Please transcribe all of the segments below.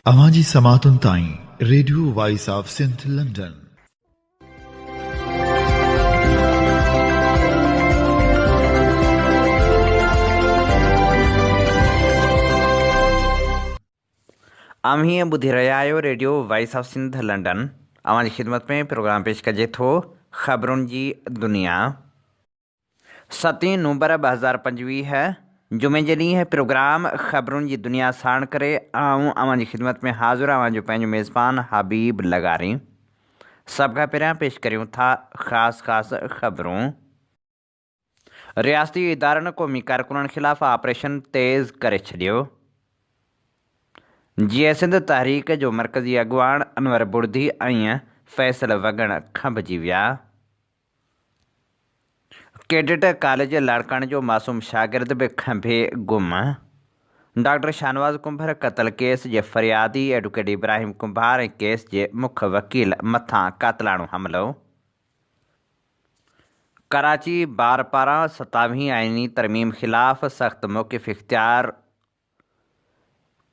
اوهان جي سماعتن تائين radio voice of Sindh London. اوهين ٻڌي رهيا آهيو radio voice of Sindh London. اوهان جي خدمت ۾ پروگرام پيش ڪجي ٿو خبرن جي دنيا. ستين نومبر 2025 جمعي جي ڏينهن پروگرام خبرن جي دنيا ساڻ ڪري آئون اوهان جي خدمت ۾ حاضر اوهان جو پنهنجو ميزبان حبيب لغاري. سڀ کان پهريان پيش ڪريون ٿا خاص خاص خبرون. رياستي ادارن قومي ڪارڪنن خلاف آپريشن تيز ڪري ڇڏيو. جيئي سنڌ تحريڪ جو مرڪزي اڳواڻ انور بڙدي ۽ فيصل وڳڻ کنڀجي ويا. ڪيڊٽ ڪاليج لاڙڪاڻي جو معصوم شاگرد به کنڀي گم، ڊاڪٽر شاهنواز ڪنڀر قتل ڪيس جي فريادي ايڊوڪيٽ ابراهيم ڪنڀار ۽ ڪيس جي مک وڪيل مٿان قاتلاڻو حملو، ڪراچي بار پاران ستاويهين آئيني ترميم خلاف سخت موقف اختيار،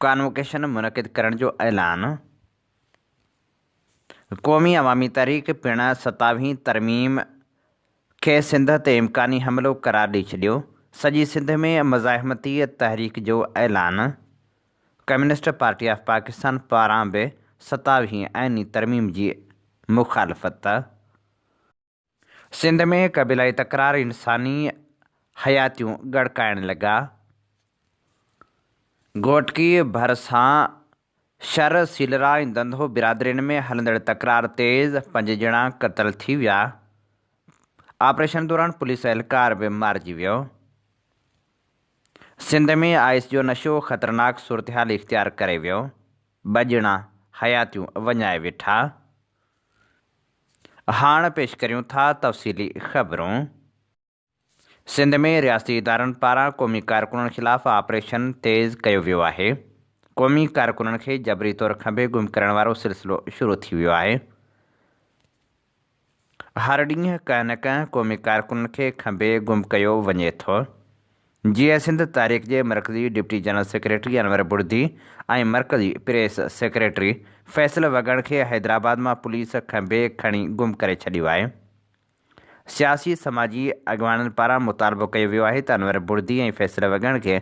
ڪانووڪيشن منعقد ڪرڻ جو اعلان. قومي عوامي تحريڪ پڻ ستاويهين ترميم کي سنڌ تي امڪاني حملو قرار ڏئي ڇڏيو، سڄي سنڌ ۾ مزاحمتي تحريڪ جو اعلان. ڪميونسٽ پارٽي آف پاڪستان پاران به ستاويهين آئيني ترميم جي مخالفت. سنڌ ۾ قبيلائي تڪرار انساني حياتيون ڳڙڪائڻ لڳا. گهوٽڪي ڀرسان شھر سيلرا ۽ دنڌو برادرين ۾ هلندڙ تڪرار تيز، پنج ڄڻا قتل ٿي ويا، آپريشن دوران پوليس اهلڪار به مارجي ويو. سنڌ ۾ آئس جو نشو خطرناڪ صورتحال اختيار ڪري ويو، ٻه ڄڻا حياتيون وڃائي ويٺا. هاڻ پيش ڪريون ٿا تفصيلي خبرون. سنڌ ۾ رياستي ادارن پاران قومي ڪارڪنن خلاف آپريشن تيز ڪيو ويو آهي. قومي ڪارڪنن کي جبري طور کنڀي گم ڪرڻ وارو سلسلو شروع ٿي ويو آهي. هر ڏينهن ڪنهن نه ڪنهن قومي ڪارڪن کي کنڀي گم ڪيو وڃي ٿو. جيئي سنڌ تحريڪ جي مرڪزي deputy general secretary Anwar Burdi ۽ مرڪزي پريس سيڪريٽري فيصل وڳڻ کي حيدرآباد مان پوليس کنڀي کڻي گم ڪري ڇڏيو آهي. سياسي سماجي اڳواڻن پاران مطالبو ڪيو ويو آهي ته انور بڙدي ۽ فيصل وڳڻ کي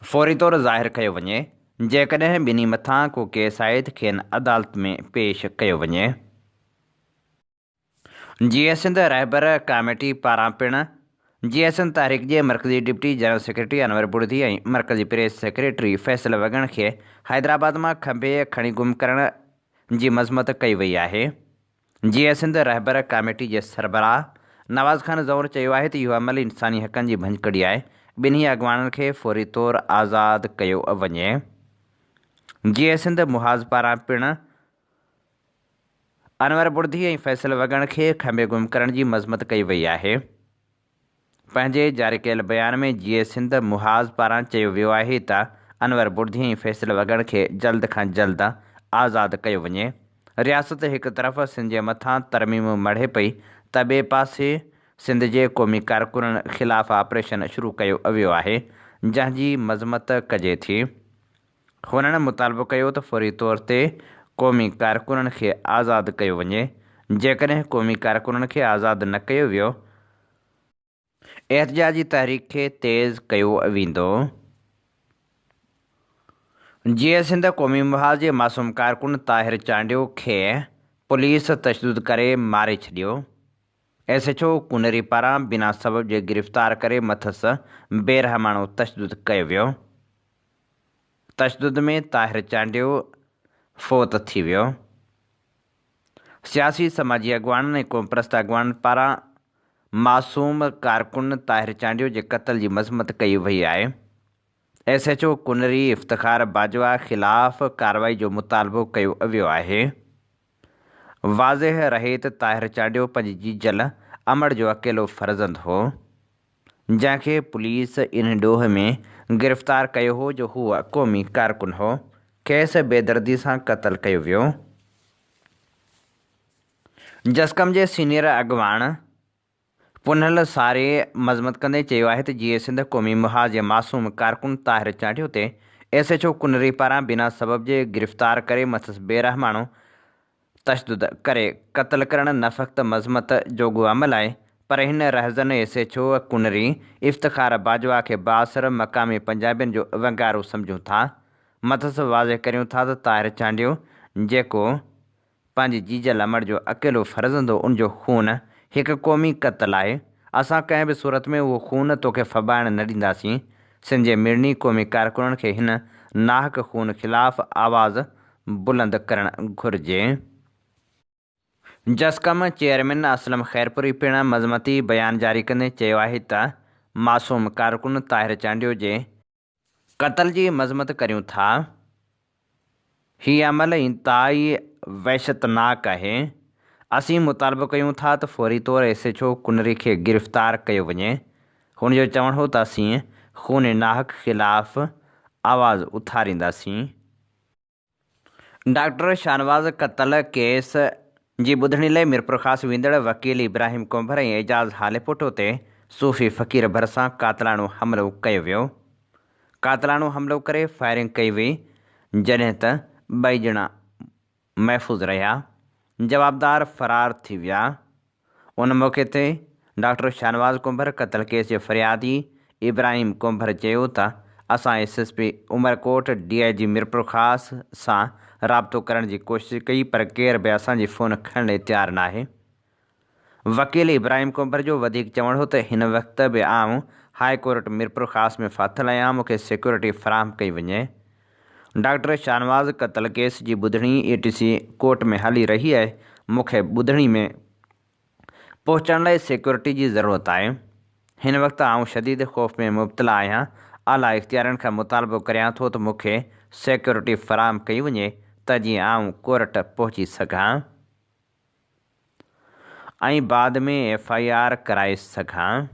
فوري طور ظاهر ڪيو وڃي، جيڪڏهن ٻنهي مٿان ڪو ڪيس آهي ته کين عدالت ۾ پيش ڪيو وڃي. جيئي سنڌ رهبر ڪاميٽي پاران پڻ جيئي سنڌ تحريڪ جي مرڪزي deputy general secretary Anwar Burdi ۽ مرڪزي پريس سيڪريٽري فيصل وڳڻ کي حيدرآباد مان کنڀي کڻي گم ڪرڻ جي مذمت ڪئي وئي آهي. جيئي سنڌ رهبر ڪاميٽي جي سربراهه نواز خان زئور چيو آهي ته اهو عمل انساني حقن جي ڀڃڪڙي آهي، ٻنهي اڳواڻن کي فوري طور آزاد ڪيو وڃي. جيئي سنڌ محاذ پاران پڻ انور بڙدي ۽ فيصل وڳڻ کي کنڀي گم ڪرڻ جي مذمت ڪئي وئي آهي. پنهنجي جاري ڪيل بيان ۾ جيئي سنڌ محاذ پاران چيو ويو آهي ته انور بڙدي ۽ فيصل وڳڻ کي جلد کان جلد آزاد ڪيو وڃي. رياست هڪ طرف سنڌ جي مٿان ترميمون مڙهي پئي ته ٻئي پاسي سنڌ جي قومي ڪارڪنن خلاف آپريشن شروع ڪيو ويو آهي جنهن جي مذمت ڪجي ٿي. هنن مطالبو ڪيو ته فوري طور تي قومي ڪارڪنن کي آزاد ڪيو وڃي، جيڪڏهن قومي ڪارڪنن کي آزاد نه ڪيو ويو احتجاجي تحريڪ کي تيز ڪيو ويندو. جيئي سنڌ قومي محاذ جي معصوم ڪارڪن طاهر چانڊيو کي پوليس تشدد ڪري ماري ڇڏيو. ايس ايڇ او ڪنري پاران بنا سبب جي گرفتار ڪري مٿس بيرحماڻو تشدد ڪيو ويو. تشدد ۾ طاهر چانڊيو فوت ٿي ويو. سياسي سماجي اڳواڻن ۽ قومپرست اڳواڻن پاران معصوم ڪارڪن طاهر چانڊيو جي قتل جي مذمت ڪئي وئي آهي. S H O Kunri Iftikhar Bajwa خلاف ڪارروائي جو مطالبو ڪيو ويو آهي. واضح رهي ته طاهر چانڊيو پنهنجي جيجل امڙ جو اڪيلو فرزند هو. جنهن کي پوليس ان ڏوهه ۾ گرفتار ڪيو هو جو هو قومي ڪارڪن هو، کيس بيدردي سان قتل ڪيو ويو. جسقم جي سينيئر اڳواڻ پنهل ساري مذمت ڪندي چيو آهي ته جيئي سنڌ قومي محاذ جي معصوم ڪارڪن طاهر چانڊيو تي ايس ايڇ او ڪنري پاران بنا سبب جي گرفتار ڪري مٿس بيرحماڻو تشدد ڪري قتل ڪرڻ نه فقط مذمت جوڳو عمل آهي پر هن رهزن S H O Kunri Iftikhar Bajwa کي بااثر مقامي پنجابين جو ونگارو سمجهون ٿا مٿس واضح ڪريون ٿا ته طاهر چانڊيو جيڪو پنهنجي جيجل امڙ جو اڪيلو فرزند هو، ان جو خون هڪ قومي قتل آهي. اسان ڪنهن به صورت ۾ اهو خون توکي ڦٻائڻ نه ڏينداسين. سنڌ جي مڙني قومي ڪارڪنن کي هن ناحق خون خلاف آواز بلند ڪرڻ گهرجي. جسقم چيئرمين اسلم خيرپوري پڻ مذمتي بيان جاري ڪندي چيو آهي ته معصوم ڪارڪن طاهر چانڊيو جي قتل جي مذمت ڪريون ٿا. هي عمل انتهائي وحشتناڪ آهي. اسين مطالبو ڪيون ٿا ته فوري طور ايس ايڇ او ڪنري کي گرفتار ڪيو وڃي. هن جو چوڻ هو ته اسين خون ناحق خلاف آواز اٿارينداسين. ڊاڪٽر شاهنواز قتل ڪيس جي ٻڌڻي لاء ميرپورخاص ويندڙ وڪيل ابراهيم ڪنڀر ۽ اعجاز هاليپوٽو تي صوفي فقير ڀرسان قاتلاڻو حملو ڪيو ويو. قاتلاڻو حملو ڪري فائرنگ ڪئي وئي جڏهن ته ٻئي ڄڻا محفوظ رهيا، جوابدار فرار ٿي ويا. ان موقعي تي ڊاڪٽر شاهنواز ڪنڀر قتل ڪيس جي فريادي ابراهيم ڪنڀر چيو ته اسان S S P Umerkot, D I G Mirpurkhas سان رابطو ڪرڻ جي ڪوشش ڪئي پر ڪير به اسان جي فون کڻڻ لاء تيار ناهي. وڪيل ابراهيم ڪنڀر جو وڌيڪ چوڻ هو ته هن وقت به آئون هاء ڪورٽ ميرپورخاص ۾ ڦاٿل آهيان مون کي سيڪيورٽي فراهم ڪئي وڃي. ڊاڪٽر شاهنواز قتل ڪيس جي ٻڌڻي اي ٽي سي ڪورٽ ۾ هلي رهي آهي، مون کي ٻڌڻي ۾ پهچڻ لاء سيڪيورٽي جي ضرورت آهي، هن وقت آئون شديد خوف ۾ مبتلا آهيان، اعليٰ اختيارين کان مطالبو ڪريان ٿو ته مون کي سيڪيورٽي فراهم ڪئي وڃي ته جيئن آئون ڪورٽ پهچي سگهان ۽ بعد ۾ ايف I R ڪرائي سگهان.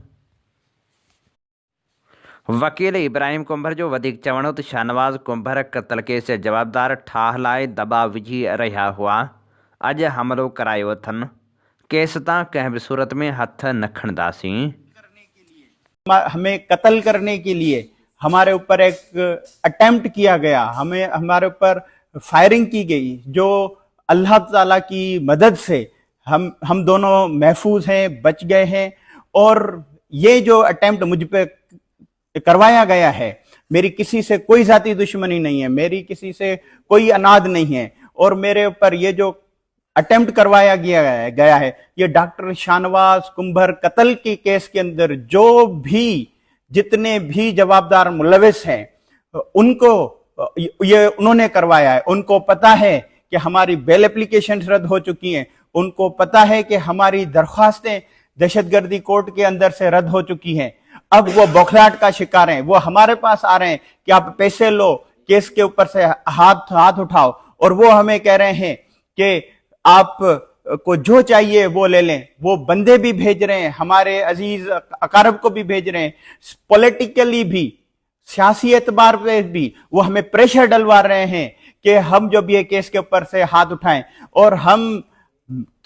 وڪيل ابراهيم ڪنڀر جو وڌيڪ چوڻ هو ته شاهنواز ڪنڀر قتل ڪيس جا جوابدار ٺاهه لاء دٻاء وجهي رهيا هئا، اڄ حملو ڪرايو اٿن، ڪيس تان ڪنهن به صورت ۾ هٿ نه کڻنداسين. همين قتل ڪرني ڪي ليي هماري اوپر ايڪ اٽيمپٽ ڪيا گيا همين هماري اوپر فائرنگ ڪي گئي جو الله تعالي ڪي مدد سي هم هم دونو محفوظ هين بچ گئي هين اور يه جو اٽيمپٽ مجھ پي کروايا گيا هي ميري ڪسي سي ڪوئي ذاتي دشمني نهين هي ميري ڪسي سي ڪوئي اناد نهين هي اور ميري اوپر يه جو اٽيمپٽ کروايا گيا گيا هي يه ڊاڪٽر شاهنواز ڪنڀر قتل ڪي ڪيس ڪي اندر جو ڀي جتني ڀي جوابدار ملوث هين ان ڪو يه انهون ني کروايا هي ان ڪو پتا هي ڪي هماري بيل اپليڪيشنز رد هو چڪي هين ان ڪو پتا هي ڪي هماري درخواستين دهشت گردي ڪورٽ ڪي اندر سي رد هو چڪي هين اب وو بوکلاهٽ ڪا شڪار هين وو هماري پاس آ رهي هين ڪي آپ پيسي لو ڪيس ڪي اوپر سي هاٿ هاٿ اٺائو اور وو همين ڪهه رهي هين ڪي آپ ڪو جو چاهيي وو لي لين وو بندي ڀي ڀيج رهي هين هماري عزيز اقارب ڪو ڀي ڀيج رهي هين پوليٽيڪلي ڀي سياسي اعتبار پي ڀي وو همين پريشر ڊلوا رهي هين ڪي هم جو ڀي ڪيس ڪي اوپر سي هاٿ اٺائين اور هم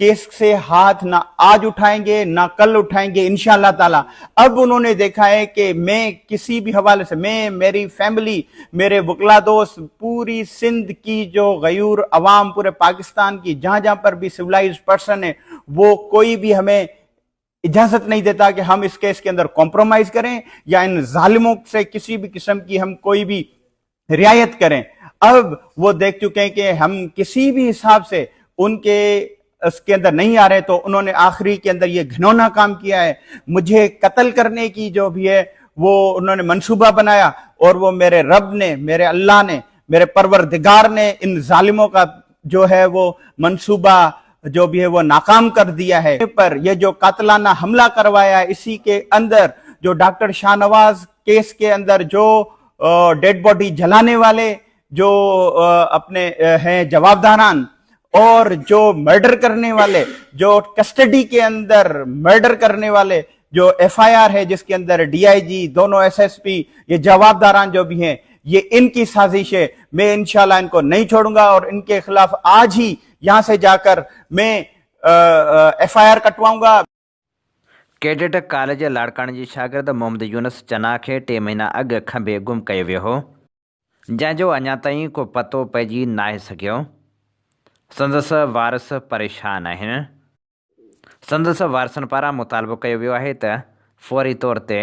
ڪيس سي هاٿ نه آج اٺائين گي نه ڪل اٺائين گي انشاء الله تعالي اب انهون ني ديکا هي ڪي مين ڪسي ڀي حوالي سي مين ميري فيملي ميري وڪلا دوست پوري سنڌ ڪي جو غيور عوام پوري پاڪستان ڪي جهان جهان پر ڀي سولائزڊ پرسن هي وو ڪوئي ڀي همين اجازت نهين ديتا ڪي هم اس ڪيس ڪي اندر ڪمپرومائز ڪرين يا ان ظالمون سي ڪسي ڀي قسم ڪي هم ڪوئي ڀي رعايت ڪرين اب وو ديک چڪي هين ڪي هم ڪسي ڀي حساب سي ان ڪي اس ڪي اندر نهين آ رهي تو انهون ني آخري ڪي اندر يه گهنونا ڪام ڪيا هي مجهي قتل ڪرني ڪي جو ڀي هي وو انهون ني منصوبه بنايا اور وو ميري رب ني ميري الله ني ميري پروردگار ني ان ظالمون ڪا جو هي وو منصوبه جو ڀي هي وو ناڪام ڪر ديا هي پر يه جو قاتلانه حمله ڪروايا هي اسي ڪي اندر جو ڊاڪٽر شاهنواز ڪيس ڪي اندر جو ڊيڊ باڊي جلاني والي جو اپني هين جوابداران اور جو مرڊر ڪرني والي جو ڪسٽڊي ڪي اندر مرڊر ڪرني والي جو ايف I R هي جس ڪي اندر ڊي I جي دونو ايس ايس پي يه جوابداران جو ڀي هين يه ان ڪي سازش هي مين انشاء الله ان ڪو نهين ڇوڙون گا اور ان ڪي خلاف آج هي يهان سي جا ڪر مين ايف I R ڪٽوائون God. Cadet college لاڙڪاڻي جي شاگرد محمد يونس چنا کي ٽي مهينا اڳ کنڀي گم ڪيو ويو هو. جنهن جو اڃا تائين ڪو پتو پئجي ناهي سگهيو. سندس وارث پريشان آهن. سندس وارثن پاران مطالبو ڪيو ويو آهي ته فوري طور تي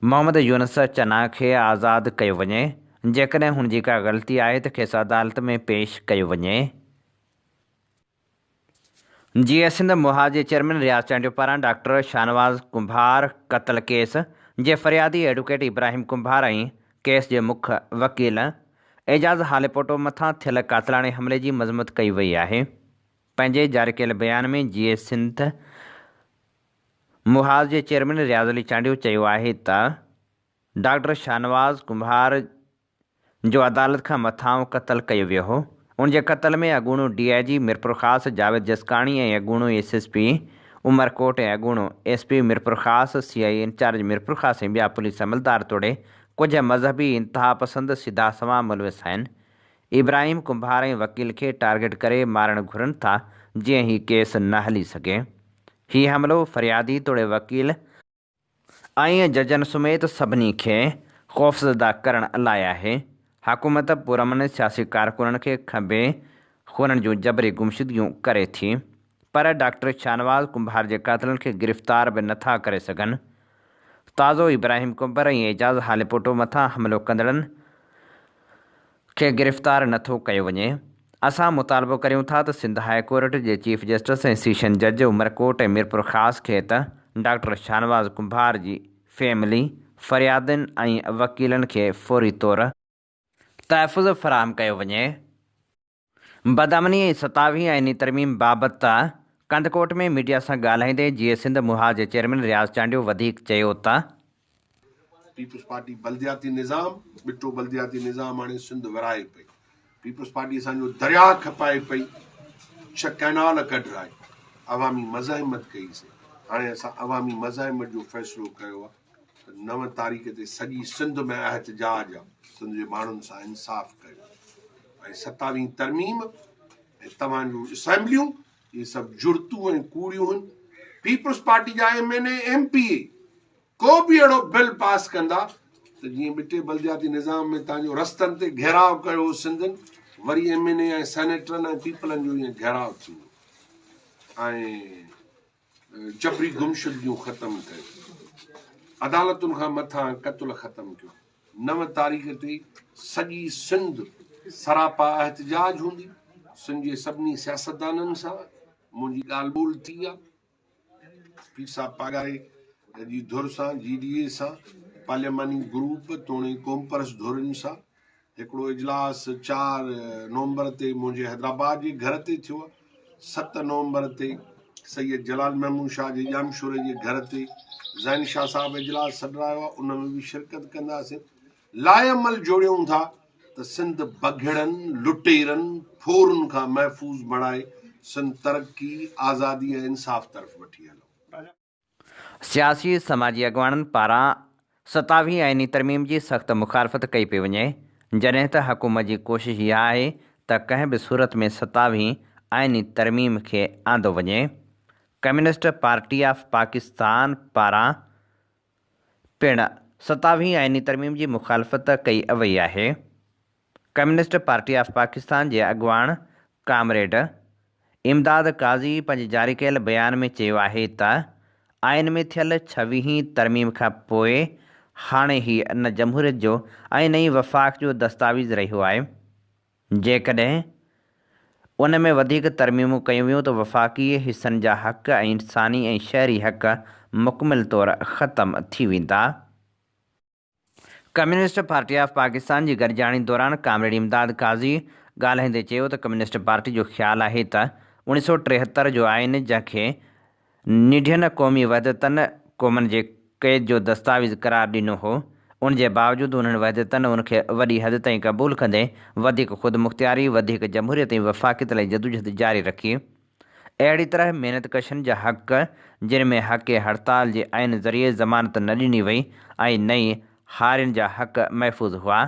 محمد يونس چنا کي آزاد ڪيو وڃي، جيڪڏهن هن جي ڪا غلطي آهي ته کيس عدالت ۾ پيش ڪيو وڃي. جيئي سنڌ محاذ جي چيئرمين رياض چانڊيو پاران ڊاڪٽر شاهنواز ڪنڀار قتل ڪيس جي فريادي ايڊوڪيٽ ابراهيم ڪنڀار ۽ ڪيس جي مک وڪيل اعجاز هاليپوٽو مٿان ٿيل قاتلاڻي حملي جي مذمت ڪئي وئي آهي. پنهنجي جاري ڪيل بيان ۾ جيئي سنڌ محاذ جي چيئرمين رياض علي چانڊيو چيو آهي ته ڊاڪٽر شاهنواز ڪنڀار جو عدالت کان مٿانهون قتل ڪيو ويو هو. ان جي قتل ۾ اڳوڻو ڊي I جي ميرپورخاص جاويد جسڪاڻي ۽ اڳوڻو ايس ايس پي عمرڪوٽ ۽ اڳوڻو S P Mirpurkhas, C I A incharge Mirpurkhas ۽ ٻيا پوليس عملدار توڙي ڪجهه مذهبي انتهاپسند سڌا سنوان ملوث آهن. ابراهيم ڪنڀار ۽ وڪيل کي ٽارگيٽ ڪري مارڻ گهرن ٿا جيئن هي ڪيس نه هلي سگهي. هي حملو فريادي توڙي وڪيل ۽ ججن سميت سڀني کي خوفزده ڪرڻ لاء آهي. حڪومت پرامن سياسي ڪارڪنن کي کنڀي خونن جون جبري گمشدگيون ڪري ٿي پر ڊاڪٽر شاهنواز ڪنڀار جي قاتلن کي گرفتار به نٿا ڪري سگهن. تازو ابراهيم ڪنڀر ۽ اعجاز هاليپوٽو مٿان حملو ڪندڙن کي گرفتار نه ٿو ڪيو وڃي. اسان مطالبو ڪريون ٿا ته سنڌ هاء ڪورٽ جي چيف جسٽس ۽ سيشن جج عمرڪوٽ ۽ ميرپورخاص کي ته ڊاڪٽر شاهنواز ڪنڀار جي فيملي، فريادين ۽ وڪيلن کي فوري طور تحفظ فراهم ڪيو وڃي. بدامني ۽ ستاويهين آئيني ترميم بابت ڪنڌڪوٽ ۾ ميڊيا سان ڳالهائيندي جيئي سنڌ محاذ جي چيئرمين رياض چانڊيو وڌيڪ چيو ته. پيپلز پارٽي بلدياتي نظام، ٻٽو بلدياتي نظام آڻي سنڌ ورهائي پئي. پيپلز پارٽي اسان جو درياء کپائي پئي، ڇهه ڪئنال ڪڍرائي عوامي مزاحمت ڪئي سي. هاڻي اسان عوامي مزاحمت جو فيصلو ڪيو آهي ته 9 تاريخ تي سڄي سنڌ ۾ احتجاج آ، سنڌ جي ماڻهن سان انصاف ڪيو ۽ ستاويهين ترميم ۽ توهان جون اسيمبليون اهي سڀ جڙتون ۽ ڪوڙيون هن. پيپلز پارٽي جا M N A M P A ڪو به اهڙو بل پاس ڪندا ته جيئن ٻٽي بلدياتي نظام ۾ توهان جو رستن تي گهيراء ڪيو هو سنڌين وري ايم اين اي ۽ سينيٽرن ۽ پيپلن جو ائين گهيراء ٿيندو ۽ جبري گمشدگيون ختم ڪيو، عدالتن کان مٿان قتل ختم ڪيو، 9 تاريخ تي سڄي سنڌ سراپا احتجاج هوندي، سنڌ جي سڀني سياستدانن سان منهنجي ڳالهه ٻولهه ٿي آ، پير صاحب پاڳاري جي ڌر سان، جي ڊي اي سان، پارلياماني گروپ توڻي قومپرست ڌرين سان هڪڙو اجلاس 4 نومبر تي منهنجي حيدرآباد جي گهر تي ٿيو آهي. 7 نومبر تي سيد جلال محمود شاهه جي ڄامشوري جي گهر تي زين شاهه صاحب اجلاس سڏرايو آهي، ان ۾ به شرڪت ڪنداسين. لاء عمل جوڙيون ٿا ته سنڌ بگهڙن، لٽيرن، ڦورن کان محفوظ بڻائي سنڌ ترقي، آزادي ۽ انصاف طرف وٺي هلون. سياسي سماجي اڳواڻن پاران ستاويهين آئيني ترميم جي سخت مخالفت ڪئي پئي وڃي، جڏهن ته حڪومت جي ڪوشش اها آهي ته ڪنهن به صورت ۾ ستاويهين آئيني ترميم کي آندو وڃي. ڪميونسٽ پارٽي آف پاڪستان پاران پڻ ستاويهين آئيني ترميم جي مخالفت ڪئي وئي آهي. ڪميونسٽ پارٽي آف پاڪستان جي اڳواڻ ڪامريڊ امداد قاضي پنهنجي جاري ڪيل بيان ۾ چيو آهي ته آئين ۾ ٿيل ڇويهين ترميم کان پوء هاڻي هي نه جمهوريت جو ۽ نه ئي وفاق جو دستاويز رهيو آهي، جيڪڏهن ان ۾ وڌيڪ ترميمون ڪيون ويون ته وفاقي حصن جا حق ۽ انساني ۽ شهري حق مڪمل طور ختم ٿي ويندا. ڪميونسٽ پارٽي آف پاڪستان جي گڏجاڻي دوران ڪامريڊ امداد قاضي ڳالهائيندي چيو ته ڪميونسٽ پارٽي جو خيال آهي ته 1973 جو آئين جنهن کي ننڍين قومي وحدتن قومن جي قيد جو دستاويز قرار ڏنو هو ان جي باوجود انهن وحدتن ان کي وڏي حد تائين قبول ڪندي وڌيڪ خودمختياري، وڌيڪ جمهوريت ۽ وفاقيت لاء جدوجھد جاري رکي. اهڙي طرح محنت ڪشن جا حق، جن ۾ حق هڙتال جي آئين ذريعي ضمانت نه ڏني وئي ۽ نه ئي هارين جا حق محفوظ هئا.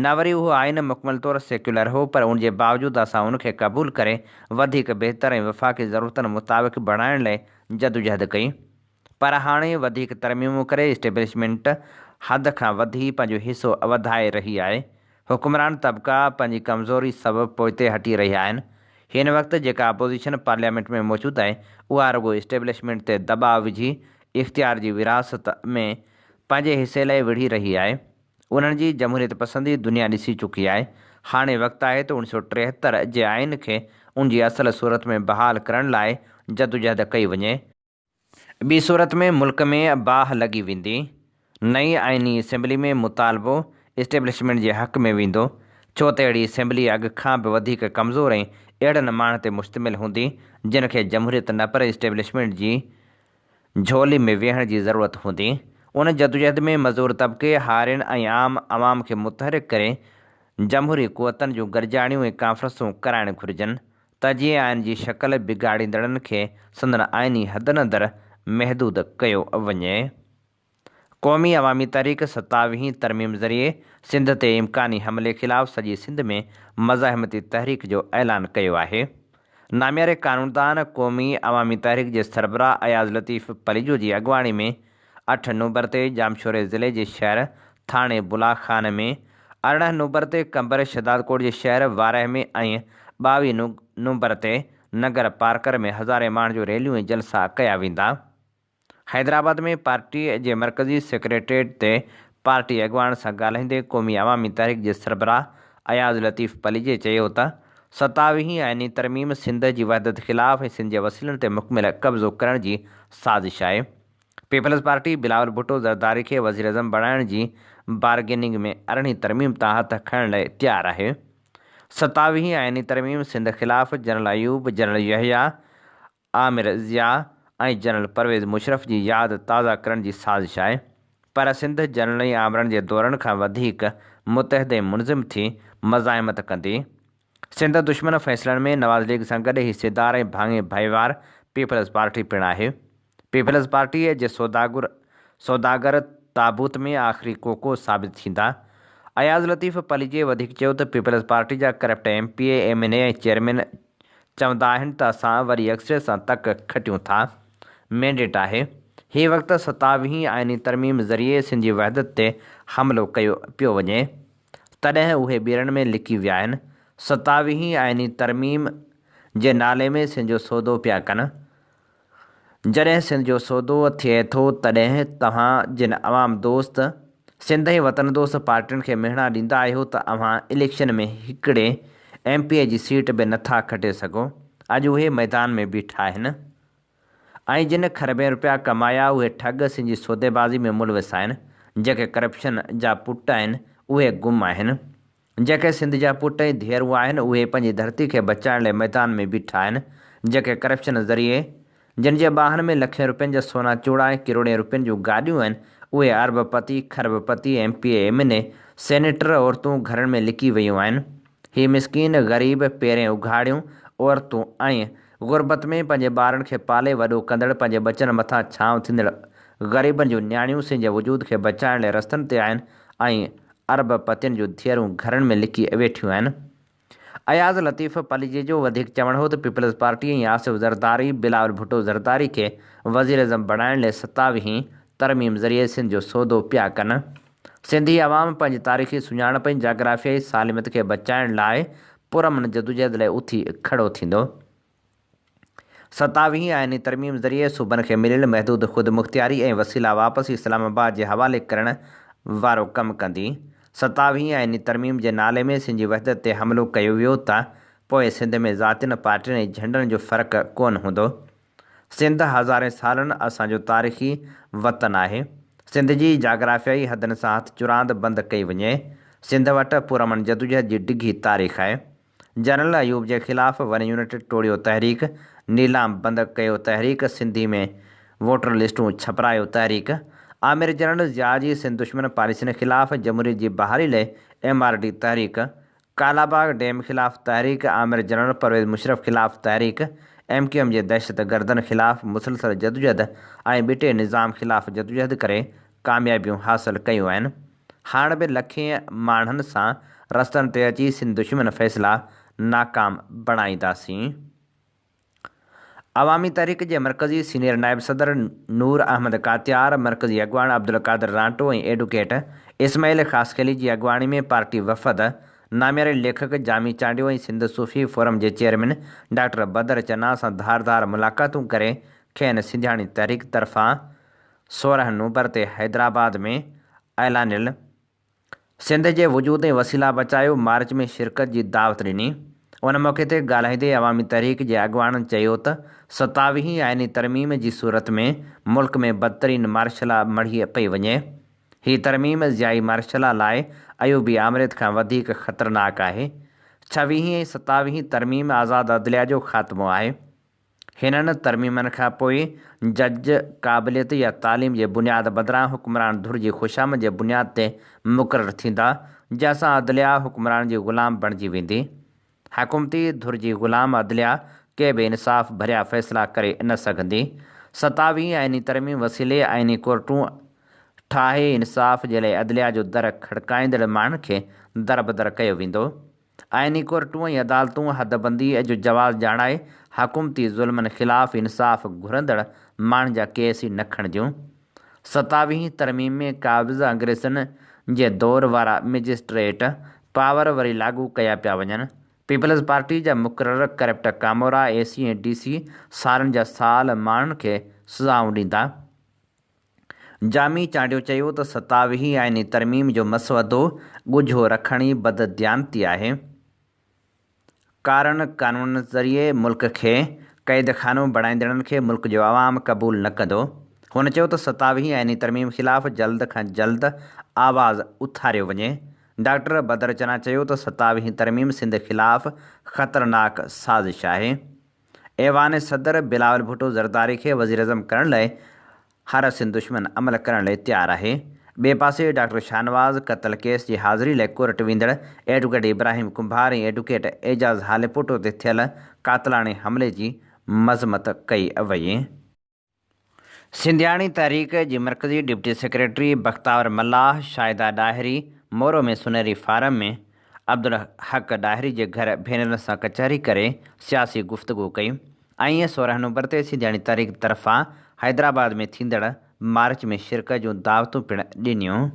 نه وري اهو آئين مڪمل طور سيڪيولر هو پر ان جي باوجود اسان ان کي قبول ڪري وڌيڪ بهتر ۽ وفاقي ضرورتن مطابق بڻائڻ لئه جدوجهد ڪئي. پر هاڻي وڌيڪ ترميمون ڪري اسٽيبلشمينٽ حد کان وڌي پنهنجو حصو وڌائي رهي آهي. حڪمران طبقا پنهنجي ڪمزوري سبب پوئتي هٽي رهيا آهن. هن وقت جيڪا اپوزيشن پارليامينٽ ۾ موجود آهي، اها رڳو اسٽيبلشمينٽ تي دٻاء وجهي اختيار جي ورهاست ۾ پنهنجي حصي لاء وڙهي رهي آهي. انهن جي جمهوريت پسندي دنيا ڏسي چڪي آهي. هاڻي وقت آهي ته 1973 جي آئين کي ان جي اصل صورت ۾ بحال ڪرڻ لاء جدوجهد ڪئي وڃي. ٻي صورت ۾ ملڪ ۾ باهه لڳي ويندي. نئين آئيني اسيمبلي ۾ مطالبو اسٽيبلشمينٽ جي حق ۾ ويندو، ڇو ته اهڙي اسيمبلي اڳ کان به وڌيڪ ڪمزور ۽ اهڙن ماڻهن تي مشتمل هوندي، جن کي جمهوريت نه پر اسٽيبلشمينٽ جي جهولي ۾ ويهڻ جي ضرورت هوندي. ان جدوجهد ۾ مزدور طبقي، هارين ۽ عام عوام کي متحرڪ ڪري جمهوري قوتن جون گڏجاڻيون ۽ ڪانفرنسون ڪرائڻ گهرجن ته جيئن آئين جي شڪل بگاڙيندڙن کي سندن آئيني حدن اندر محدود ڪيو وڃي. قومي عوامي تحريڪ ستاويهين ترميم ذريعي سنڌ تي امڪاني حملي خلاف سڄي سنڌ ۾ مزاحمتي تحريڪ جو اعلان ڪيو آهي. نامياري قانوندان قومي عوامي تحريڪ جي سربراهه اياز لطيف پليجو جي اڳواڻي ۾ اٺ نومبر تي ڄامشوري ضلعي جي شهر ٿاڻي بلا خان ۾، 18 نومبر تي قمبر شهدادڪوٽ جي شهر وارهه ۾ ۽ 22 نومبر تي ننگر پارڪر ۾ هزارين ماڻهن جون ريليون ۽ جلسا ڪيا ويندا. حيدرآباد ۾ پارٽي جي مرڪزي سيڪريٽريٽ تي پارٽي اڳواڻن سان ڳالهائيندي قومي عوامي تحريڪ جي سربراهه اياز لطيف پليجي چيو ته ستاويهين آئيني ترميم سنڌ جي وحدت خلاف ۽ سنڌ جي وسيلن تي مڪمل قبضو ڪرڻ جي سازش آهي. پيپلز پارٽي بلاول ڀٽو زرداري کي وزيراعظم بڻائڻ جي بارگيننگ ۾ ارڙهين ترميم تان هٿ کڻڻ لاء تيار آهي. ستاويهين آئيني ترميم سنڌ خلاف جنرل ايوب، جنرل يحيٰ، آمر ضياء ۽ جنرل پرويز مشرف جي ياد تازه ڪرڻ جي سازش آهي پر سنڌ جنرل ۽ آمرن جي دورن کان وڌيڪ متحد ۽ منظم ٿي مزاحمت ڪندي. سنڌ دشمن فيصلن ۾ نواز ليگ سان گڏ حصيدار ۽ ڀاڱي ڀائيوار پيپلز پارٽي پڻ آهي. پيپلز پارٽيء جي سوداگر سوداگر تابوت ۾ آخري ڪوڪو ثابت ٿيندا. اياز لطيف پليجي وڌيڪ چيو ته پيپلز پارٽي جا corrupt M P A, M N A ۽ chairman چوندا آهن ته اسان وري اڪثريت سان تڪ کٽيون ٿا. مينڊيٽ آهي. هي وقت ستاويهين آئيني ترميم ذريعي سنڌ جي وحدت تي حملو ڪيو پيو وڃي. تڏهن اهي ٻيرن ۾ لڪي ويا آهن. ستاويهين آئيني ترميم جي نالي ۾ سنڌ جو سودو پيا ڪن. جڏهن سنڌ جو سودو ٿئي ٿو تڏهن توهان جن عوام دوست، سنڌ ۽ وطن دوست پارٽين کي مهڻا ڏيندا آهيو ته اوهان اليڪشن ۾ هڪڙي ايم پي اي جي سيٽ به نٿا کٽي سگهو. اڄ اهي ميدان ۾ بيٺا آهن ۽ جن کربين روپيا ڪمايا اهي ٺڳ سنڌ جي سوديبازي ۾ ملوث آهن، جيڪي ڪرپشن جا پٽ آهن اهي گم آهن. جيڪي سنڌ جا پٽ ۽ ڌيئرون آهن اهي پنهنجي ڌرتي کي بچائڻ لاء ميدان ۾ بيٺا آهن جيڪي ڪرپشن ذريعي جن جي ٻانهن ۾ لکين روپين جا سونا چوڙا ۽ ڪروڙين روپين جون گاڏيون آهن اهي ارب پتي، کرب پتي، M P A, M N A, senator عورتون گهرن ۾ لڪي ويون آهن هي مسڪين غريب پيرين اگهاڙيون عورتون ۽ غربت ۾ پنهنجي ٻارن کي پالي وڏو ڪندڙ پنهنجي ٻچن مٿان ڇانو ٿيندڙ غريبن جون نياڻيون سنڌ جي وجود کي بچائڻ لاء رستن تي آهن ۽ ارب پتين جون ڌيئرون گهرن ۾ لڪي ويٺيون آهن. اياز لطيف پليجي جو وڌيڪ چوڻ هو ته پيپلز پارٽي ۽ آصف زرداري بلاول ڀٽو زرداري کي وزيراعظم بڻائڻ لئه ستاويهين ترميم ذريعي سنڌ جو سودو پيا ڪن. سنڌي عوام پنهنجي تاريخي سڃاڻپ ۽ جاگرافيائي سالميت کي بچائڻ لاء پرامن جدوجهد لئه اٿي کڙو ٿيندو. ستاويهين آئيني ترميم ذريعي صوبن کي مليل محدود خودمختياري ۽ وسيلا واپس اسلام آباد جي حوالي ڪرڻ وارو ڪم ڪندي. ستاويهين آئيني ترميم جي نالي ۾ سنڌ جي وحدت تي حملو ڪيو ويو ته پوء سنڌ ۾ ذاتين، پارٽين ۽ جهنڊن جو فرق ڪونه هوندو. سنڌ هزارين سالن اسان جو تاريخي وطن آهي. سنڌ جي جاگرافيائي حدن سان هٿ چراند بند ڪئي وڃي. سنڌ وٽ پرامن جدوجهد جي ڊگهي تاريخ آهي. جنرل ايوب جي خلاف ون يونٽ ٽوڙيو تحريڪ، نيلام بند ڪيو تحريڪ، سنڌي ۾ ووٽر لسٽون ڇپرايو تحريڪ، آمر جنرل ضياء جي سنڌ دشمن پاليسين خلاف جمهوريت جي بحالي لئه ايم آر ڊي تحريڪ، ڪالاباغ ڊيم خلاف تحريڪ، آمر جنرل پرويز مشرف خلاف تحريڪ، ايم ڪيو ايم جي دهشتگردن خلاف مسلسل جدوجهد ۽ ٻٽي نظام خلاف جدوجهد ڪري ڪاميابيون حاصل ڪيون آهن. هاڻ به لکين ماڻهن سان رستن تي اچي سنڌ دشمن فيصلا ناڪام بڻائينداسين. عوامي تحريڪ جي مرڪزي سينيئر نائب صدر نور احمد ڪاتيار، مرڪزي اڳواڻ عبدالقادر رانٽو ۽ ايڊوڪيٽ اسماعيل خاصخيلي جي اڳواڻي ۾ پارٽي وفد نامياري ليکڪ جامي چانڊيو ۽ سنڌ صوفي فورم جي چيئرمين ڊاڪٽر بدر چنا سان ڌار ڌار ملاقاتون ڪري کين سنڌياڻي تحريڪ طرفان 16 نومبر تي حيدرآباد ۾ اعلانيل سنڌ جي وجود ۽ وسيلا بچايو مارچ ۾ شرڪت جي دعوت ڏني. ان موقعي تي ڳالهائيندي عوامي تحريڪ جي اڳواڻن چيو ته ستاويهين آئيني ترميم جي صورت ۾ ملڪ ۾ بدترين مارشلا مڙهي پئي وڃي. هي ترميم ضيائي مارشلا لاء ايوبي آمريت کان وڌيڪ خطرناڪ آهي. ڇويهين ۽ ستاويهين ترميم آزاد عدليه جو خاتمو آهي. هنن ترميمن کان پوء جج قابليت يا تعليم جي بنياد بدران حڪمران ڌر جي خوشامد جي بنياد تي مقرر ٿيندا، جنهن سان عدليه حڪمران جي غلام بڻجي ويندي. حڪومتي ڌر جي غلام عدليه ڪي به انصاف ڀريا فيصلا ڪري نه سگهندي. ستاويهين آئيني ترميم وسيلي آئيني ڪورٽون ٺاهي انصاف جي لاء عدليه جو در کڙڪائيندڙ ماڻهن کي دربدر ڪيو ويندو. آئيني ڪورٽون ۽ عدالتون حدبنديء جو جواز ڄاڻائي حڪومتي ظلمن خلاف انصاف گهرندڙ ماڻهن جا ڪيس ئي نه کڻنديون. ستاويهين ترميم ۾ قابض انگريزن جي دور وارا مئجسٽريٽ پاور وري لاڳو ڪيا پيا وڃن. پيپلز پارٽي جا مقرر ڪرپٽ ڪامورا اي سي ۽ ڊي سي سالن جا سال ماڻهن کي سزائون ڏيندا. جامي چانڊيو چيو ته ستاويهين آئيني ترميم جو مسودو ڳجهو رکڻ ئي بدديانتي آهي، ڪارن قانونن ذريعي ملڪ کي قيدخانو بڻائيندڙن کي ملڪ جو عوام قبول نه ڪندو. هن چيو ته ستاويهين آئيني ترميم خلاف جلد کان جلد آواز اٿاريو وڃي. ڊاڪٽر بدر چنا چيو ته ستاويهين ترميم سنڌ خلاف خطرناڪ سازش آهي. ايوان صدر بلاول ڀٽو زرداري کي وزيراعظم ڪرڻ لاء هر سنڌ دشمن عمل ڪرڻ لاء تيار آهي. ٻئي پاسي ڊاڪٽر شاهنواز قتل ڪيس جي حاضري لاء ڪورٽ ويندڙ ايڊوڪيٽ ابراهيم ڪنڀار ۽ ايڊوڪيٽ اعجاز هاليپوٽو تي ٿيل قاتلاڻي حملي جي مذمت ڪئي وئي. سنڌياڻي تحريڪ جي مرڪزي ڊپٽي سيڪريٽري بختاور ملاح، شاهده ڏاهري مورو ۾ سونهري فارم ۾ عبدالحق ڏاهري جي گهر ڀينرن سان ڪچهري ڪري سياسي گفتگو ڪئي ۽ 16 نومبر تي سنڌياڻي تحريڪ طرفان حيدرآباد ۾ ٿيندڙ مارچ ۾ شرڪت جون دعوتون پڻ ڏنيون.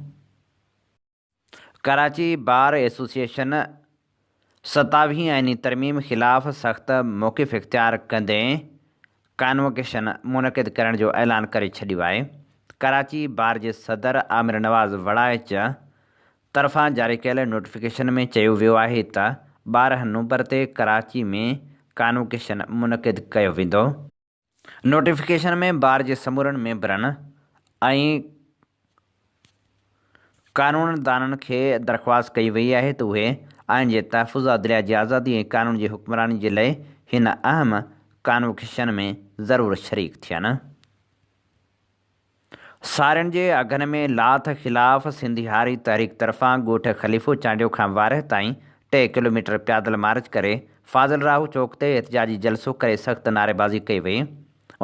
ڪراچي بار ايسوسيئيشن ستاويهين آئيني ترميم خلاف سخت موقف اختيار ڪندي ڪانووڪيشن منعقد ڪرڻ جو اعلان ڪري ڇڏيو آهي. ڪراچي بار جي صدر عامر نواز وڙائچ طرفان جاري ڪيل نوٽيفڪيشن ۾ چيو ويو آهي ته 12 نومبر تي ڪراچي ۾ ڪانووڪيشن منعقد ڪيو ويندو. نوٽيفڪيشن ۾ بار جي سمورن ميمبرن ۽ قانون دانن کي درخواست ڪئي وئي آهي ته اهي آئين جي تحفظ، عدليه جي آزادي ۽ قانون جي حڪمراني جي لئي هن اهم ڪانووڪيشن ۾ ضرور شريڪ ٿين. سارين جي اگهن ۾ لاٿ خلاف سنڌي هاري تحريڪ طرفان ڳوٺ خليفو چانڊيو کان وارهه تائين ٽي ڪلوميٽر پيادل مارچ ڪري فاضل راهو چوڪ تي احتجاجي جلسو ڪري سخت نعريبازي ڪئي وئي.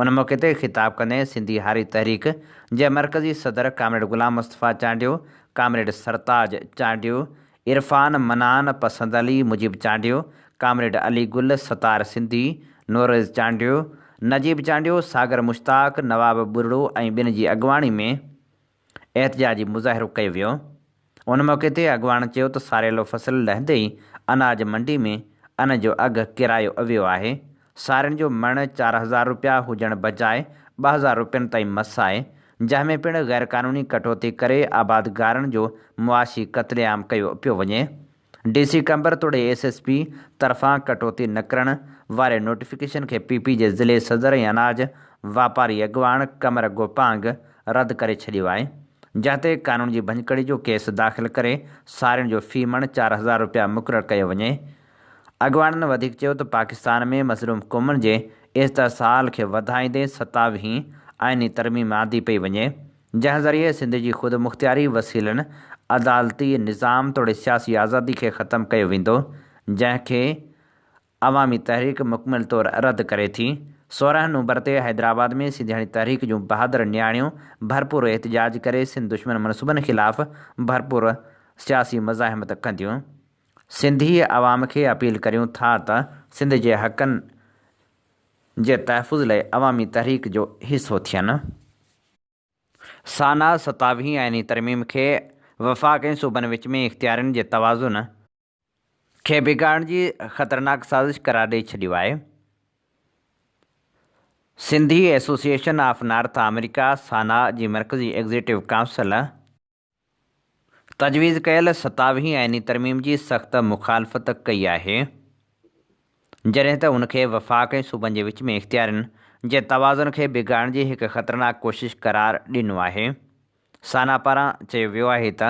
ان موقعي تي خطاب ڪندي سنڌي هاري تحريڪ جي مرڪزي صدر ڪامريڊ غلام مصطفيٰ چانڊيو، ڪامريڊ سرتاج چانڊيو، عرفان منان، پسند علي، مجيب چانڊيو، ڪامريڊ علي گل، ستار سنڌي، نوروز چانڊيو، نجيب چانڊيو، ساگر مشتاق، نواب ٻرڙو ۽ ٻين جي اڳواڻي ۾ احتجاجي مظاهرو ڪيو ويو. ان موقعي تي اڳواڻن چيو ته ساريلو فصل لهندي ئي اناج منڊي ۾ ان جو اگهه ڪيرايو ويو آهي، سارين جو مڻ 4000 رپيا هجڻ بجاء 2000 رپين تائين مس آهي، جنهن ۾ پڻ غيرقانوني ڪٽوتي ڪري آبادگارن جو معاشي قتل عام ڪيو پيو وڃي. ڊي سي قمبر توڙي ايس ايس پي طرفان ڪٽوتي نه ڪرڻ واري نوٽيفڪيشن کي پي پي جي ضلعي صدر ۽ اناج واپاري اڳواڻ قمر گوپانگ رد ڪري ڇڏيو آهي، جنهن تي قانون جي ڀڃڪڙي جو ڪيس داخل ڪري سارين جو في مڻ 4000 رپيا مقرر ڪيو وڃي. اڳواڻن وڌيڪ چيو ته پاڪستان ۾ مظلوم قومن جي استحصال کي وڌائيندي ستاويهين آئيني ترميم آندي پئي وڃي، جنهن ذريعي سنڌ جي خودمختياري، وسيلن، عدالتي نظام توڙي سياسي آزادي کي ختم ڪيو ويندو، جنهن کي عوامي تحريڪ مڪمل طور رد ڪري ٿي. 16 نومبر تي حيدرآباد ۾ سنڌياڻي تحريڪ جون بهادر نياڻيون ڀرپور احتجاج ڪري سنڌ دشمن منصوبن خلاف ڀرپور سياسي مزاحمت ڪنديون. سنڌي عوام کي اپيل ڪريون ٿا ته سنڌ جي حقن جي تحفظ لاء عوامي تحريڪ جو حصو ٿين. سانا ستاويهين آئيني ترميم کي وفاق ۽ صوبن وچ ۾ اختيارين جي توازن کي بگاڙڻ جي خطرناڪ سازش قرار ڏئي ڇڏيو آهي. Sindhi association of North America, SANA, جي مرڪزي ايگزيڪٽو ڪائونسل، تجويز ڪيل ستاويهين آئيني ترميم جي سخت مخالفت ڪئي آهي، جڏهن ته ان کي وفاق ۽ صوبن جي وچ ۾ اختيارين جي توازن کي بگاڙڻ جي هڪ خطرناڪ ڪوشش قرار ڏنو آهي. سانا پاران چيو ويو آهي ته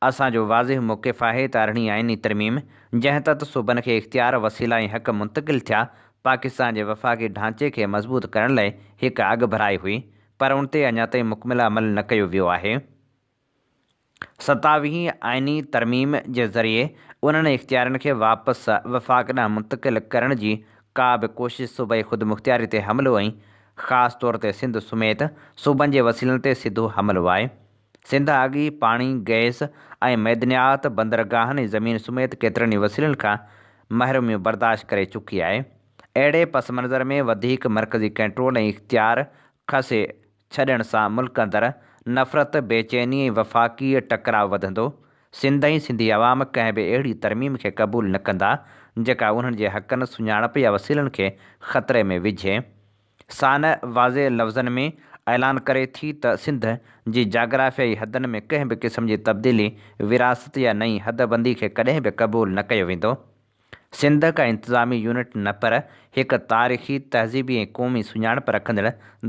اسان جو واضح موقف آهي ته ارڙهين آئيني ترميم جنهن تحت صوبن کي اختيار، وسيلا ۽ حق منتقل ٿيا، پاڪستان جي وفاقي ڍانچي کي مضبوط ڪرڻ لاء هڪ اڳڀرائي هئي پر ان تي اڃا تائين مڪمل عمل نه ڪيو ويو آهي. ستاويهين آئيني ترميم جي ذريعي انهن اختيارين کي واپس وفاق ڏانهن منتقل ڪرڻ جي ڪا به ڪوشش صوبائي خودمختياري تي حملو ۽ خاص طور تي سنڌ سميت صوبن جي وسيلن تي سڌو حملو آهي. سنڌ اڳ ئي پاڻي، گئس ۽ معدنيات، بندرگاهن ۽ زمين سميت ڪيترن ئي وسيلن کان محروميون برداشت ڪري چڪي آهي. اهڙي پس منظر ۾ وڌيڪ مرڪزي ڪنٽرول ۽ اختيار کسي ڇڏڻ سان ملڪ اندر نفرت، بيچيني ۽ وفاقي ٽڪراء وڌندو. سنڌ ۽ سنڌي عوام ڪنهن به اهڙي ترميم کي قبول نه ڪندا، جيڪا انهن جي حقن، سڃاڻپ يا وسيلن کي خطري ۾ وجهي. سان واضح لفظن ۾ اعلان ڪري ٿي ته سنڌ جي جاگرافيائي حدن ۾ ڪنهن به قسم جي تبديلي، ورهاست يا نئين حدبندي کي ڪڏهن به قبول نه ڪيو ويندو. سنڌ ڪا انتظامي يونٽ نه پر هڪ تاريخي، تهذيبي ۽ قومي سڃاڻپ رکندڙ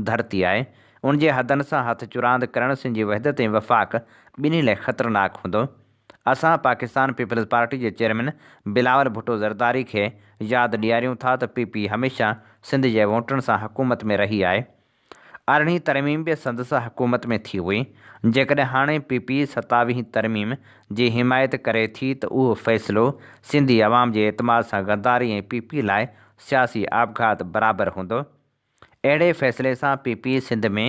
ڌرتي آهي. ان جي حدن سان هٿ چراند ڪرڻ سنڌ جي وحدت ۽ وفاق ٻنهي لاء خطرناڪ هوندو. اسان پاڪستان پيپلز پارٽي جي چيئرمين بلاول ڀٽو زرداري کي ياد ڏياريون ٿا ته پي پي هميشه سنڌ جي ووٽن سان حڪومت ۾ رهي آهي. ارڙهين ترميم به سندس حڪومت ۾ ٿي هئي. جيڪڏهن هاڻي پي پي ستاويهين ترميم جي حمايت ڪري ٿي ته اهو فيصلو سنڌي عوام جي اعتماد سان غداري ۽ پي پي لاء سياسي آپگهات برابر هوندو. اهڙي فيصلي سان پي پي سنڌ ۾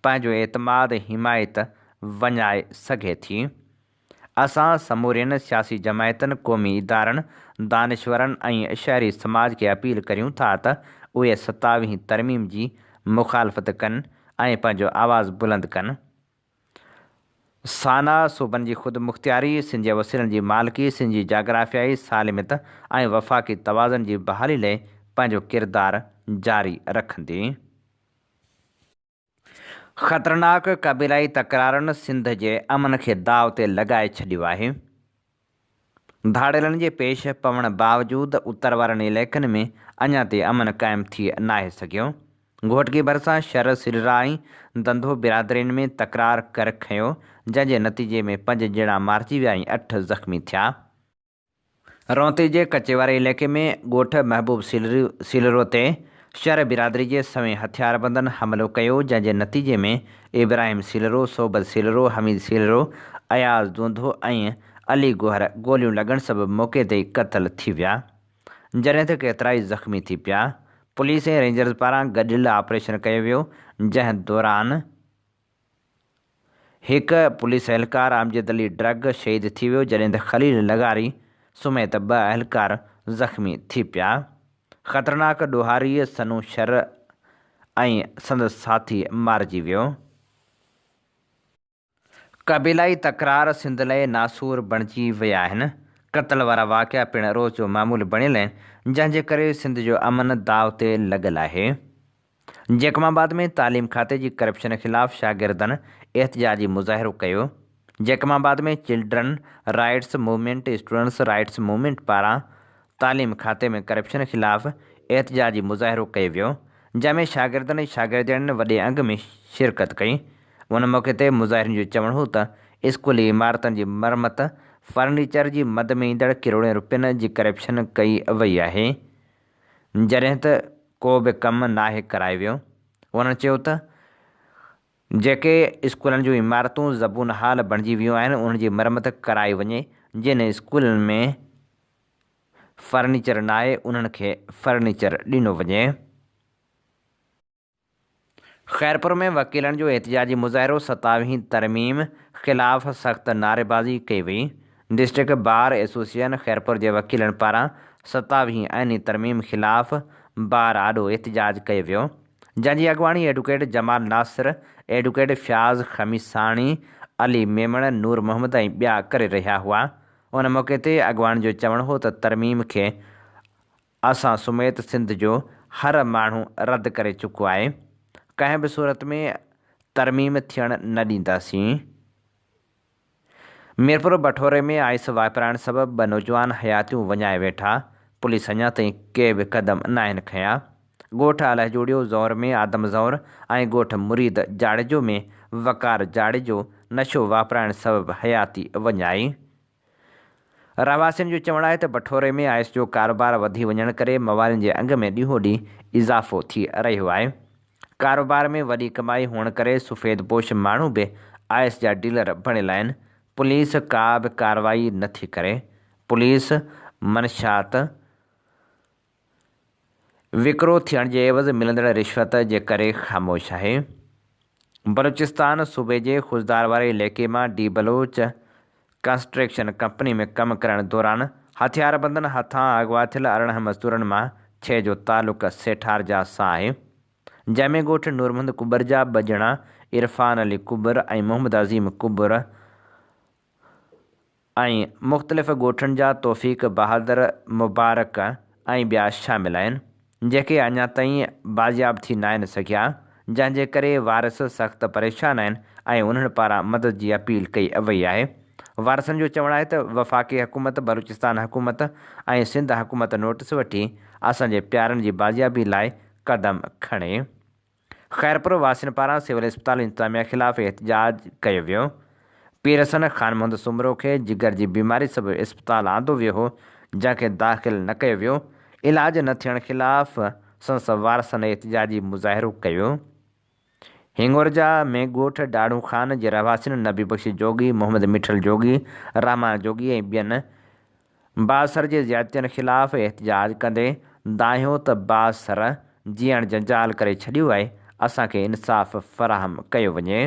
پنهنجو اعتماد ۽ حمايت وڃائي سگهي ٿي. اسان سمورين سياسي جماعتن، قومي ادارن، دانشورن ۽ شهري سماج کي اپيل ڪريون ٿا ته اهي ستاويهين ترميم جي مخالفت ڪن ۽ پنهنجو آواز بلند ڪن. سانا صوبن جي خودمختياري، سنڌ جي وسيلن جي مالڪي، سنڌ جي جاگرافيائي سالميت ۽ وفاقي توازن جي بحالي لئه پنهنجو ڪردار جاري رکندي. خطرناڪ قبيلائي تڪرارن سنڌ جي امن کي داء تي لڳائي ڇڏيو آهي. ڌاڙيلن جي پيش پوڻ باوجود اتر وارن علائقن ۾ اڃا تائين امن قائم ٿي ناهي سگهيو. گهوٽڪي ڀرسان شھر سررا ۽ دنڌو برادرين ۾ تڪرار ڪر کنيو، جنهن جي نتيجي ۾ پنج ڄڻا مارجي ويا ۽ اٺ زخمي ٿيا. رونتي جي ڪچي واري علائقي ۾ ڳوٺ محبوب سيلرو تي شر برادري جي سوين هٿياربندن حملو ڪيو، جنهن جي نتيجي ۾ ابراهيم سيلرو، صحبت سيلرو، حميد سيلرو، اياز دونڌو ۽ علي گوهر گوليون لڳڻ سبب موقعي تي ئي قتل ٿي ويا، جڏهن ته ڪيترائي زخمي ٿي پيا. پوليس ۽ رينجرز پاران گڏيل آپريشن ڪيو ويو، جنهن دوران. هڪ پوليس اهلڪار امجد علي ڊرگ شهيد ٿي ويو جڏهن ته خليل لغاري سميت ٻه اهلڪار زخمي ٿي پيا. خطرناڪ ڏوهاري سنو شر ۽ سندس ساٿي مارجي ويو. قبيلائي تڪرار سنڌ لئه ناسور بڻجي ويا آهن. قتل وارا واقعا پڻ روز جو معمول بڻيل آهن جنهن جي ڪري سنڌ جو امن داء تي لڳل آهي. جيڪب آباد ۾ تعليم کاتي جي ڪرپشن خلاف شاگردن احتجاجي مظاهرو ڪيو. Jacobabad ۾ children rights movement students rights movement پاران تعليم کاتي ۾ ڪرپشن خلاف احتجاجي مظاهرو ڪيو ويو، جنهن ۾ شاگردن ۽ شاگردياڻين وڏي انگ ۾ شرڪت ڪئي. ان موقعي تي مظاهرين جو چوڻ هو ته اسڪولي عمارتن جي مرمت، فرنيچر جي مد ۾ ايندڙ ڪروڙين روپين جي ڪرپشن ڪئي وئي آهي، جڏهن ته ڪو به ڪم ناهي ڪرايو ويو. انهن چيو ته جيڪي اسڪولن جون عمارتون زبون حال بڻجي ويون آهن انهن جي مرمت ڪرائي وڃي، جن اسڪولن ۾ فرنيچر ناهي انهن کي فرنيچر ڏنو وڃي. خيرپور ۾ وڪيلن جو احتجاجي مظاهرو، ستاويهين ترميم خلاف سخت نعريبازي ڪئي وئي، ڊسٽرڪٽ بار ايسوسيئن خيرپور جي وڪيلن پاران ستاويهين آئيني ترميم خلاف بار آڏو احتجاج ڪيو ويو، جنهن جي اڳواڻي ايڊوڪيٽ جمال ناصر، ايڊوڪيٽ فياض خميساڻي، علي ميمڻ، نور محمد ۽ ٻيا ڪري رهيا هئا. ان موقعي تي اڳواڻن جو چوڻ هو ته ترميم کي اسان سميت سنڌ جو هر ماڻهو رد ڪري چڪو آهي، ڪنهن به صورت ۾ ترميم ٿيڻ نه ڏينداسين. ميرپور بٺوري ۾ آئس واپرائڻ سبب ٻه نوجوان حياتيون وڃائي ويٺا، پوليس اڃا تائين ڪي به قدم ناهن کنيا. ڳوٺ الهجوڙيو زئور ۾ آدم زئور ۽ ڳوٺ مريد جاڙيجو ۾ وقار جاڙيجو نشو واپرائڻ سبب حياتي وڃائي. رهواسين جو چوڻ آهي ته بٺوري ۾ آئس جو ڪاروبار وڌي وڃڻ ڪري موالين جي انگ ۾ ڏينهون ڏينهن اضافو ٿي رهيو آهي. ڪاروبار ۾ وڏي ڪمائي هئڻ ڪري سفيد پوش ماڻهو به آئس جا ڊيلر بڻيل آهن، پوليس ڪا به ڪارروائي نه ٿي ڪري، پوليس منشيات وڪرو ٿيڻ جي عيوض ملندڙ رشوت جي ڪري خاموش آهي. بلوچستان صوبي جي خضدار واري علائقي مان ڊي بلوچ ڪنسٽرڪشن ڪمپني ۾ ڪم ڪرڻ دوران هٿياربندن هٿان اغوا ٿيل 18 مزدورن مان ڇهه جو تعلق سيٺارجا سان آهي، جنهن ۾ ڳوٺ نورمحمد ڪٻر جا ٻه ڄڻا عرفان علي ڪٻر ۽ محمد عظيم ڪٻر ۽ مختلف ڳوٺن جا توفيق بهادر مبارڪ ۽ ٻيا شامل آهن. جيڪي اڃا تائين بازياب ٿي ناهن سگهيا، جنهن جي ڪري وارث سخت پريشان آهن ۽ انهن پاران مدد جي اپيل ڪئي وئي آهي. وارثن جو چوڻ آهي ته وفاقي حڪومت، بلوچستان حڪومت ۽ سنڌ حڪومت نوٽيس وٺي اسان جي پيارن جي بازيابي لاء قدم کڻي. خيرپور واسين پاران سول اسپتال انتظاميا خلاف احتجاج ڪيو ويو. پيرسن خان محمد سومرو کي جگر جي بيماري سبب اسپتال آندو ويو هو، جنهن کي داخل نه ڪيو ويو. علاج نه ٿيڻ خلاف سندس وارثن احتجاجي مظاهرو ڪيو. هڱورجا ۾ ڳوٺ ڏاڙهون خان جي رهواسين نبي بخش جوڳي، محمد مٺل جوڳي، رحمان جوڳي ۽ ٻين بااثر جي زيادتين خلاف احتجاج ڪندي دانهيو ته بااثر جيئڻ جنجال ڪري ڇڏيو آهي، اسان کي انصاف فراهم ڪيو وڃي.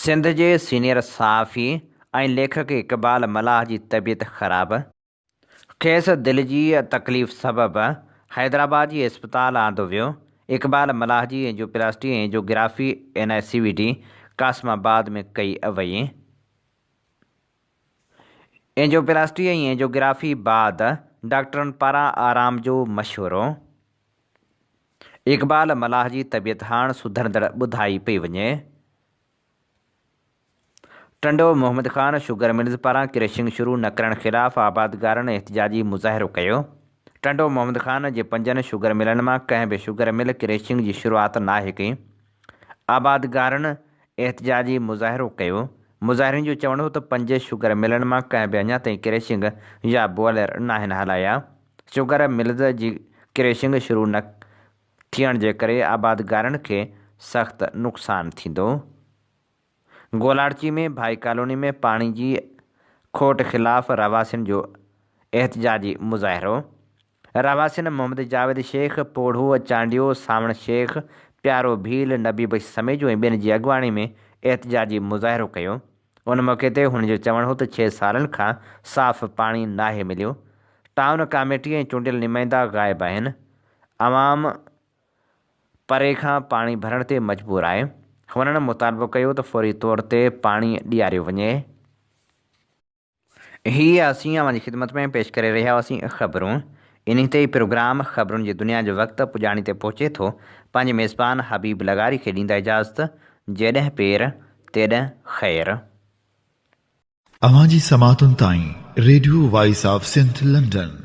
سنڌ جي سينيئر صحافي ۽ ليکڪ اقبال ملاح جي طبيعت خراب، کيس دل جي تڪليف سبب حيدرآباد جي اسپتال آندو ويو. اقبال ملاح جي angioplasty ۽ angiography N I C V D Qasimabad ۾ ڪئي وئي. اينجيوپلاسٽي ۽ اينجيوگرافي بعد ڊاڪٽرن پاران آرام جو مشورو. اقبال ملاح جي طبيعت هاڻ سڌرندڙ ٻڌائي پئي وڃي. ٽنڊو محمد خان شگر ملز پاران ڪرشنگ شروع نه ڪرڻ خلاف آبادگارن احتجاجي مظاهرو ڪيو. ٽنڊو محمد خان جي پنجن شگر ملن مان ڪنهن به شگر مل ڪرشنگ جي شروعات ناهي ڪئي. آبادگارن احتجاجي مظاهرو ڪيو. مظاهرين جو چوڻ هو ته پنج شگر ملن مان ڪنهن به اڃا تائين ڪرشنگ يا بوائلر ناهن هلايا. شگر ملز جي ڪرشنگ شروع نه ٿيڻ جي ڪري آبادگارن کي سخت نقصان ٿيندو. گولاڙچي ۾ ڀائي ڪالوني ۾ پاڻي جي کوٽ خلاف رهواسين جو احتجاجي مظاهرو، رهواسين محمد جاويد شيخ، پوڙهو چانڊيو، سانوڻ شيخ، پيارو ڀيل، نبي بخش سميجو ۽ ٻين جي اڳواڻي ۾ احتجاجي مظاهرو ڪيو. ان موقعي تي هن جو چوڻ هو ته ڇهه سالن کان صاف پاڻي ناهي مليو، ٽائون ڪاميٽي ۽ چونڊيل نمائندا غائب آهن، عوام پري کان پاڻي ڀرڻ تي مجبور آهي. هنن مطالبو ڪيو ته فوري طور تي پاڻي ڏياريو وڃي. هي اسين اوهان جي خدمت ۾ پيش ڪري رهيا هئاسين خبرون. انهي تي ئي پروگرام خبرن جي دنيا جو وقت پڄاڻي تي پهچي ٿو. پنهنجي ميزبان حبيب لغاري کي ڏيندا اجازت. جيڏهن پير تيڏهن خير. اوهان جي سماعتن تائين radio voice of Sindh London.